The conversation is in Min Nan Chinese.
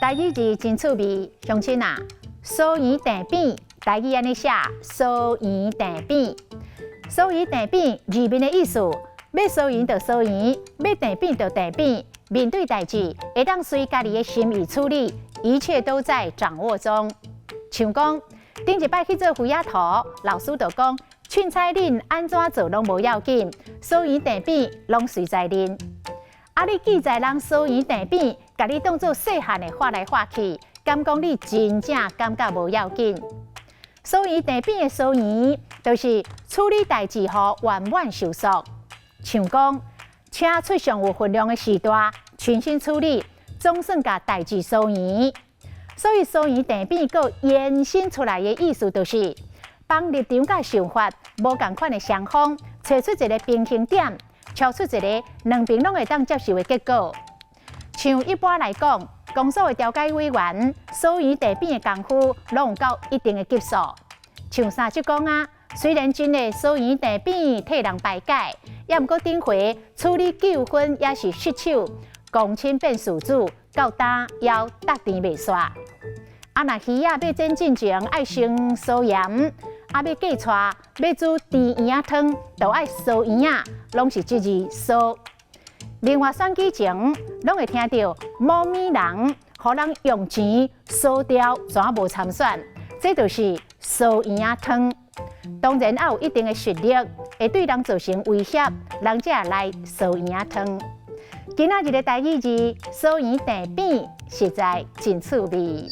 台語字真趣味，鄉親啊，疏圓鄭扁，台語按呢寫，疏圓鄭扁，疏圓鄭扁字面的意思，欲疏圓就疏圓，欲鄭扁就鄭扁。面對代誌，會當隨家己的心意處理，一切都在掌握中。像講頂一擺去做魚仔塗，老師就講，凊彩恁按怎做攏無要緊，疏圓鄭扁攏隨在恁。啊，你記在人疏圓鄭扁，共你當做細漢的畫來畫去，敢講你真正感覺無要緊？疏圓鄭扁的疏圓，就是處理代誌予圓滿收束。像講，車出上有份量的時段，全心處理，總算共代誌疏圓。所以疏圓鄭扁閣延伸出來的意思，就是幫立場佮想法無仝款的雙方，揣出一个平衡點，敲出一个兩邊攏會當接受的結果。像一般來講，公所的調解委員，疏圓鄭扁的功夫攏有到一定的級數。像三叔公啊，雖然真的疏圓鄭扁替人排解，也毋過頂回處理糾紛也是失手，公親變事主，到今猶觸甜袂煞。啊，若魚仔欲煎進前愛先疏鹽，啊，欲嫁娶欲煮甜圓仔湯，就愛疏圓仔，攏是這字疏。另外選舉前，攏會聽著某物人，予人用錢輸掉，怎無參選？這就是疏圓仔湯。當然也有一定的實力，會對人造成威脅，人才會來疏圓仔湯。今仔日的台語字疏圓鄭扁，實在真趣味。